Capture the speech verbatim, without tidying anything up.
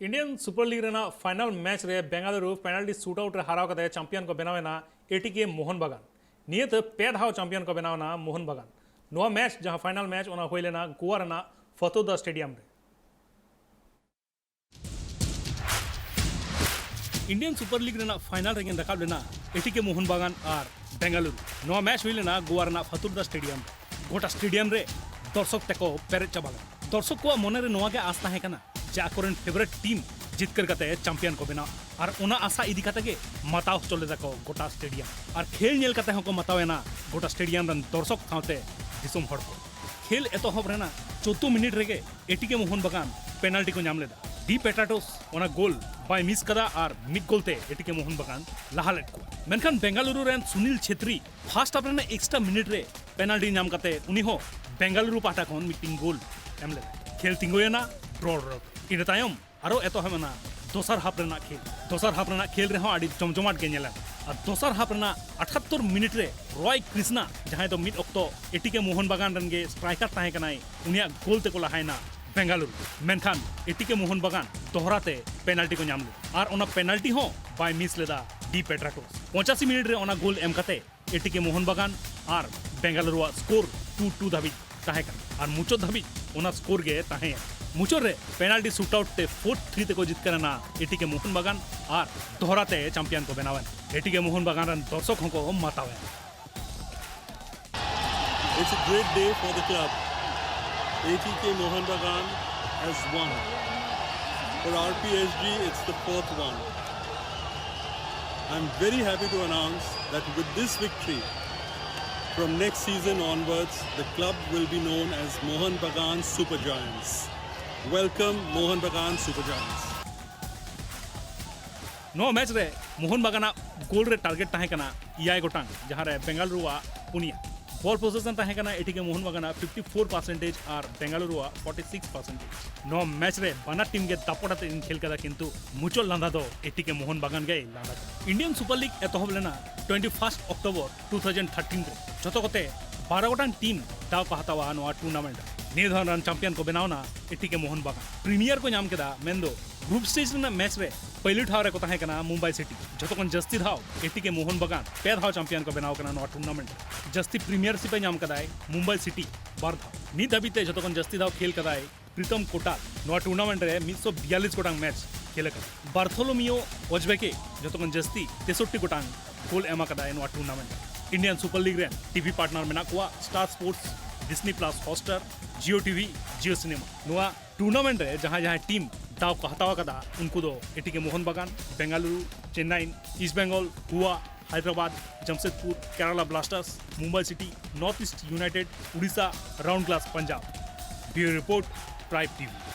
Indian super league ᱨᱮᱱᱟᱜ final match ᱨᱮ Bengaluru penalty shoot out ᱨᱮ ᱦᱟᱨᱟᱣ ᱠᱟᱛᱮ ᱪᱟᱢᱯᱤᱭᱟᱱ ᱠᱚ ᱵᱮᱱᱟᱣ ᱮᱱᱟ ᱮᱴᱤᱠᱮ ᱢᱳᱦᱚᱱ ᱵᱟᱜᱟᱱ᱾ ᱱᱤᱭᱟᱹᱛᱮ ᱯᱮ ᱫᱷᱟᱣ ᱪᱟᱢᱯᱤᱭᱟᱱ ᱠᱚ ᱵᱮᱱᱟᱣ ᱮᱱᱟ ᱢᱳᱦᱚᱱ ᱵᱟᱜᱟᱱ᱾ ᱱᱚᱣᱟ ᱢᱮᱪ, ᱡᱟᱦᱟᱸ ᱯᱷᱟᱭᱱᱟᱞ ᱢᱮᱪ, ᱚᱱᱟ ᱦᱩᱭ ᱞᱮᱱᱟ ᱜᱳᱣᱟ ᱨᱮᱱᱟᱜ ᱯᱷᱟᱛᱩᱨᱫᱟ ᱥᱴᱮᱰᱤᱭᱟᱢ ᱨᱮ᱾ ᱤᱱᱰᱤᱭᱟᱱ ᱥᱩᱯᱟᱨ ᱞᱤᱜᱽ ᱨᱮᱱᱟᱜ ᱯᱷᱟᱭᱱᱟᱞ ᱨᱮᱠᱤᱱ ᱨᱟᱠᱟᱵ ᱞᱮᱱᱟ ᱮᱴᱤᱠᱮ ᱢᱳᱦᱚᱱ ᱵᱟᱜᱟᱱ ᱟᱨ ᱵᱮᱝᱜᱟᱞᱩᱨᱩ᱾ ᱱᱚᱣᱟ ᱢᱮᱪ ᱦᱩᱭ ᱞᱮᱱᱟ ᱜᱳᱣᱟ ᱨᱮᱱᱟᱜ ᱯᱷᱟᱛᱩᱨᱫᱟ ᱥᱴᱮᱰᱤᱭᱟᱢ ᱨᱮ᱾ ᱜᱚᱴᱟ ᱥᱴᱮᱰᱤᱭᱟᱢ ᱨᱮ ᱫᱚᱨᱥᱚᱠ ᱛᱮᱠᱚ ᱯᱮᱨᱮᱡ ᱪᱟᱵᱟ ᱞᱮᱱᱟ᱾ ᱫᱚᱨᱥᱚᱠ ᱠᱚᱣᱟᱜ ᱢᱚᱱᱮ ᱨᱮ ᱱᱚᱣᱟ ᱜᱮ ᱟᱥ ᱛᱟᱦᱮᱸ ᱠᱟᱱᱟ ᱡᱮ ᱟᱠᱚᱨᱮᱱ ᱯᱷᱮᱵᱟᱨᱮᱴ ᱴᱤᱢ ᱡᱤᱛᱠᱟᱹᱨ ᱠᱟᱛᱮ ᱪᱟᱢᱯᱤᱭᱟᱱ ᱠᱚ ᱵᱮᱱᱟᱣᱟ᱾ ᱟᱨ ᱚᱱᱟ ᱟᱥᱟ ᱤᱫᱤ ᱠᱟᱛᱮ ᱜᱮ ᱢᱟᱛᱟᱣ ᱦᱚᱪᱚ ᱞᱮᱫᱟ ᱠᱚ ᱜᱚᱴᱟ ᱥᱴᱮᱰᱤᱭᱟᱢ᱾ ᱟᱨ ᱠᱷᱮᱞ ᱧᱮᱞ ᱠᱟᱛᱮ ᱦᱚᱸᱠᱚ ᱢᱟᱛᱟᱣ ᱮᱱᱟ ᱜᱚᱴᱟ ᱥᱴᱮᱰᱤᱭᱟᱢ ᱨᱮᱱ ᱫᱚᱨᱥᱚᱠ ᱥᱟᱶᱛᱮ ᱫᱤᱥᱚᱢ ᱦᱚᱲ ᱠᱚ᱾ ᱠᱷᱮᱞ ᱮᱛᱚᱦᱚᱵ ᱨᱮᱱᱟᱜ ᱪᱳᱫᱽᱫᱳ ᱢᱤᱱᱤᱴ ᱨᱮᱜᱮ ᱮᱴᱤᱠᱮ ᱢᱳᱦᱚᱱ ᱵᱟᱜᱟᱱ ᱯᱮᱱᱟᱞᱴᱤ ᱠᱚ ᱧᱟᱢ ᱞᱮᱫᱟ᱾ ᱰᱤ ᱯᱮᱴᱨᱟᱴᱳᱥ ᱚᱱᱟ ᱜᱳᱞ ᱵᱟᱭ ᱢᱤᱥ ᱠᱟᱫᱟ ᱟᱨ ᱢᱤᱫ ᱜᱳᱞ ᱛᱮ ᱮᱴᱤᱠᱮ ᱢᱳᱦᱚᱱ ᱵᱟᱜᱟᱱ ᱞᱟᱦᱟ ᱞᱮᱫ ᱠᱚᱣᱟ᱾ ᱢᱮᱱᱠᱷᱟᱱ ᱵᱮᱝᱜᱟᱞᱩᱨᱩ ᱨᱮᱱ ᱥᱩᱱᱤᱞ ᱪᱷᱮᱛᱨᱤ ᱯᱷᱟᱨᱥᱴ ᱦᱟᱯ ᱨᱮᱱᱟᱜ ᱮᱠᱥᱴᱨᱟ ᱢᱤᱱᱤᱴ ᱨᱮ ᱯᱮᱱᱟᱞᱴᱤ ᱧᱟᱢ ᱠᱟᱛᱮ ᱩᱱᱤ ᱦᱚᱸ ᱵᱮᱝᱜᱟᱞᱩᱨᱩ ᱯᱟᱦᱴᱟ ᱠᱷᱚᱱ ᱢᱤᱫᱴᱤᱝ ᱜᱳᱞ ᱮᱢ ᱞᱮᱫᱟ᱾ ᱠᱷᱮᱞ ᱛᱤᱸᱜᱩᱭᱮᱱᱟ ᱰᱨᱚ ᱰᱨᱚ ᱛᱮ᱾ ᱤᱱᱟᱹ ᱛᱟᱭᱚᱢ ᱟᱨᱚ ᱮᱛᱚᱦᱚᱵ ᱮᱱᱟ ᱫᱚᱥᱟᱨ ᱦᱟᱯ ᱨᱮᱱᱟᱜ ᱠᱷᱮᱞ᱾ ᱫᱚᱥᱟᱨ ᱦᱟᱯ ᱨᱮᱱᱟᱜ ᱠᱷᱮᱞ ᱨᱮᱦᱚᱸ ᱟᱹᱰᱤ ᱡᱚᱢᱡᱚᱢᱟᱴ ᱜᱮ ᱧᱮᱞᱮᱱᱟ᱾ ᱟᱨ ᱫᱚᱥᱟᱨ ᱦᱟᱯ ᱨᱮᱱᱟᱜ ᱟᱴᱷᱟᱛᱛᱚᱨ ᱢᱤᱱᱤᱴ ᱨᱮ ᱨᱚᱭ ᱠᱨᱤᱥᱱᱟ, ᱡᱟᱦᱟᱸᱭ ᱫᱚ ᱢᱤᱫ ᱚᱠᱛᱚ ᱮᱴᱤᱠᱮ ᱢᱳᱦᱚᱱ ᱵᱟᱜᱟᱱ ᱨᱮᱱ ᱜᱮ ᱥᱴᱨᱟᱭᱠᱟᱨ ᱛᱟᱦᱮᱸ ᱠᱟᱱᱟᱭ, ᱩᱱᱤᱭᱟᱜ ᱜᱳᱞ ᱛᱮᱠᱚ ᱞᱟᱦᱟᱭᱮᱱᱟ ᱵᱮᱝᱜᱟᱞᱩᱨᱩ᱾ ᱢᱮᱱᱠᱷᱟᱱ ᱮᱴᱤᱠᱮ ᱢᱳᱦᱚᱱ ᱵᱟᱜᱟᱱ ᱫᱚᱦᱲᱟ ᱛᱮ ᱯᱮᱱᱟᱞᱴᱤ ᱠᱚ ᱧᱟᱢ ᱞᱮᱫᱟ ᱟᱨ ᱚᱱᱟ ᱯᱮᱱᱟᱞᱴᱤ ᱦᱚᱸ ᱵᱟᱭ ᱢᱤᱥ ᱞᱮᱫᱟ ᱰᱤ ᱯᱮᱴᱨᱟᱴᱳᱥ᱾ ᱯᱚᱸᱪᱟᱥᱤ ᱢᱤᱱᱤᱴ ᱨᱮ ᱚᱱᱟ ᱜᱳᱞ ᱮᱢ ᱠᱟᱛᱮ ᱮᱴᱤᱠᱮ ᱢᱳᱦᱚᱱ ᱵᱟᱜᱟᱱ ᱟᱨ ᱵᱮᱝᱜᱟᱞᱩᱨᱩᱣᱟᱜ ᱥᱠᱳᱨ ᱴᱩ ᱴᱩ ᱫᱷᱟᱹᱵᱤᱡ ᱛᱟᱦᱮᱸ ᱠᱟᱱᱟ ᱟᱨ ᱢᱩᱪᱟᱹᱫ ᱫᱷᱟᱹᱵᱤᱡ ᱚᱱᱟ ᱥᱠᱳᱨ ᱜᱮ ᱛᱟᱦᱮᱸᱭᱮᱱᱟ᱾ ᱢᱩᱪᱟᱹᱫ ᱨᱮ ᱯᱮᱱᱟᱞᱴᱤ ᱥᱩᱴ ᱟᱣᱩᱴ ᱛᱮ ᱯᱷᱳᱨ ᱛᱷᱨᱤ ᱛᱮᱠᱚ ᱡᱤᱛᱠᱟᱹᱨ ᱮᱱᱟ ᱮᱴᱤᱠᱮ ᱢᱳᱦᱚᱱ ᱵᱟᱜᱟᱱ ᱟᱨ ᱫᱚᱦᱲᱟ ᱛᱮ ᱪᱟᱢᱯᱤᱭᱟᱱ ᱠᱚ ᱵᱮᱱᱟᱣ ᱮᱱᱟ᱾ ᱮᱴᱤᱠᱮ ᱢᱳᱦᱚᱱ ᱵᱟᱜᱟᱱ ᱨᱮᱱ ᱫᱚᱨᱥᱚᱠ ᱦᱚᱸᱠᱚ ᱢᱟᱛᱟᱣ ᱮᱱᱟ᱾ It's a great day for the club. A T K Mohan Bagan has won. For R P S G, it's the fourth one. I'm very happy to announce that with this victory, from next season onwards, the club will be known as Mohan Bagan Super Giants. Welcome, Mohan Bagan Super Giants. ᱱᱚᱣᱟ match ᱨᱮ ᱢᱳᱦᱚᱱ ᱵᱟᱜᱟᱱᱟᱜ ᱜᱳᱞ ᱨᱮ target ᱛᱟᱦᱮᱸ ᱠᱟᱱᱟ ᱮᱭᱟᱭ ᱜᱚᱴᱟᱝ, ᱡᱟᱦᱟᱸ ᱨᱮ ᱵᱮᱝᱜᱟᱞᱩᱨᱩᱣᱟᱜ ᱯᱩᱱᱭᱟ᱾ ᱵᱚᱞ ᱯᱚᱡᱮᱥᱚᱱ ᱛᱟᱦᱮᱸ ᱠᱟᱱᱟ ᱮᱴᱤᱠᱮ ᱢᱳᱦᱚᱱ ᱵᱟᱜᱟᱱᱟᱜ ᱯᱷᱤᱯᱴᱤ ᱯᱷᱳᱨ ᱯᱟᱨᱥᱮᱱᱴᱮᱡᱽ ᱟᱨ ᱵᱮᱝᱜᱟᱞᱩᱨᱩᱣᱟᱜ ᱯᱷᱚᱨᱴᱤ ᱥᱤᱠᱥ ᱯᱟᱨᱥᱮᱱᱴᱮᱡᱽ᱾ ᱱᱚᱣᱟ ᱢᱮᱪ ᱨᱮ ᱵᱟᱱᱟᱨ ᱴᱤᱢ ᱜᱮ ᱫᱟᱯᱚᱴ ᱟᱛᱮ ᱠᱤᱱ ᱠᱷᱮᱞ ᱠᱟᱫᱟ, ᱠᱤᱱᱛᱩ ᱢᱩᱪᱟᱹᱫ ᱞᱟᱸᱫᱟ ᱫᱚ ᱮᱴᱤᱠᱮ ᱢᱳᱦᱚᱱ ᱵᱟᱜᱟᱱ ᱜᱮᱭ ᱞᱟᱸᱫᱟ ᱠᱮᱫᱟ᱾ ᱤᱱᱰᱤᱭᱟᱱ ᱥᱩᱯᱟᱨ ᱞᱤᱜᱽ ᱮᱛᱚᱦᱚᱵ ᱞᱮᱱᱟ twenty first October two thousand thirteen ᱨᱮ᱾ ᱡᱷᱚᱛᱚ ᱠᱚᱛᱮ ᱵᱟᱨᱚ ᱜᱚᱴᱟᱝ ᱴᱤᱢ ᱫᱟᱣ ᱠᱚ ᱦᱟᱛᱟᱣᱟ ᱱᱚᱣᱟ ᱴᱩᱨᱱᱟᱢᱮᱱᱴ ᱨᱮ᱾ ᱱᱤᱭᱟᱹ ᱫᱷᱟᱣ ᱨᱮᱱ ᱪᱟᱢᱯᱤᱭᱟᱱ ᱠᱚ ᱵᱮᱱᱟᱣ ᱮᱱᱟ ᱮᱴᱤᱠᱮ ᱢᱳᱦᱚᱱ ᱵᱟᱜᱟᱱ᱾ ᱯᱨᱤᱢᱤᱭᱟᱨ ᱠᱚ ᱧᱟᱢ ᱠᱮᱫᱟ, ᱢᱮᱱᱫᱚ ᱜᱨᱩᱯ ᱥᱴᱮᱡ ᱨᱮᱱᱟᱜ ᱢᱮᱪ ᱨᱮ ᱯᱳᱭᱞᱳ ᱴᱷᱟᱶ ᱨᱮᱠᱚ ᱛᱟᱦᱮᱸ ᱠᱟᱱᱟ ᱢᱩᱢᱵᱟᱭ ᱥᱤᱴᱤ᱾ ᱡᱷᱚᱛᱚ ᱠᱷᱚᱱ ᱡᱟᱹᱥᱛᱤ ᱫᱷᱟᱣ ᱮᱴᱤᱠᱮ ᱢᱳᱦᱚᱱ ᱵᱟᱜᱟᱱ ᱯᱮ ᱫᱷᱟᱣ ᱪᱟᱢᱯᱤᱭᱟᱱ ᱠᱚ ᱵᱮᱱᱟᱣ ᱠᱟᱱᱟ ᱱᱚᱣᱟ ᱴᱩᱨᱱᱟᱢᱮᱱᱴ ᱨᱮ᱾ ᱡᱟᱹᱥᱛᱤ ᱯᱨᱤᱢᱤᱭᱟᱨᱥᱤᱯ ᱮ ᱧᱟᱢ ᱠᱟᱫᱟᱭ ᱢᱩᱢᱵᱟᱭ ᱥᱤᱴᱤ ᱵᱟᱨ ᱫᱷᱟᱣ᱾ ᱱᱤᱛ ᱫᱷᱟᱹᱵᱤᱡ ᱛᱮ ᱡᱷᱚᱛᱚ ᱠᱷᱚᱱ ᱡᱟᱹᱥᱛᱤ ᱫᱷᱟᱣ ᱠᱷᱮᱞ ᱠᱟᱫᱟᱭ ᱯᱨᱤᱛᱚᱢ ᱠᱳᱴᱟᱞ᱾ ᱱᱚᱣᱟ ᱴᱩᱨᱱᱟᱢᱮᱱᱴ ᱨᱮ ᱢᱤᱫ ᱥᱚ ᱵᱤᱭᱟᱞᱞᱤᱥ ᱜᱚᱴᱟᱝ ᱢᱮᱪ ᱠᱷᱮᱞ ᱟᱠᱟᱫᱟ᱾ ᱵᱟᱨᱛᱷᱳᱞᱳᱢᱤᱭᱳ ᱚᱡᱵᱮᱠᱮ ᱡᱷᱚᱛᱚ ᱠᱷᱚᱱ ᱡᱟᱹᱥᱛᱤ ᱛᱮᱥᱚᱴᱴᱤ ᱜᱚᱴᱟᱝ ᱜᱳᱞ ᱮᱢ ᱟᱠᱟᱫᱟᱭ ᱱᱚᱣᱟ ᱴᱩᱨᱱᱟᱢᱮᱱᱴ ᱨᱮ᱾ ᱤᱱᱰᱤᱭᱟᱱ ᱥᱩᱯᱟᱨ ᱞᱤᱜᱽ ᱨᱮᱱ ᱴᱤᱵᱷᱤ ᱯᱟᱨᱴᱱᱟᱨ ᱢᱮᱱᱟᱜ ᱠᱚᱣᱟ star sports, Disney plus hotstar, Jio TV, Jio cinema. ᱱᱚᱣᱟ ᱴᱩᱨᱱᱟᱢᱮᱱᱴ ᱨᱮ ᱡᱟᱦᱟᱸᱭ ᱡᱟᱦᱟᱸᱭ ᱴᱤᱢ ᱫᱟᱣ ᱠᱚ ᱦᱟᱛᱟᱣ ᱟᱠᱟᱫᱟ, ᱩᱱᱠᱩ ᱫᱚ ATK Mohun Bagan, Bengaluru, Chennai, east Bengal, Goa, Hyderabad, Jamshedpur, Kerala blasters, Mumbai city, north east united, Odisha, round glass Punjab. Bureau report, tribe TV.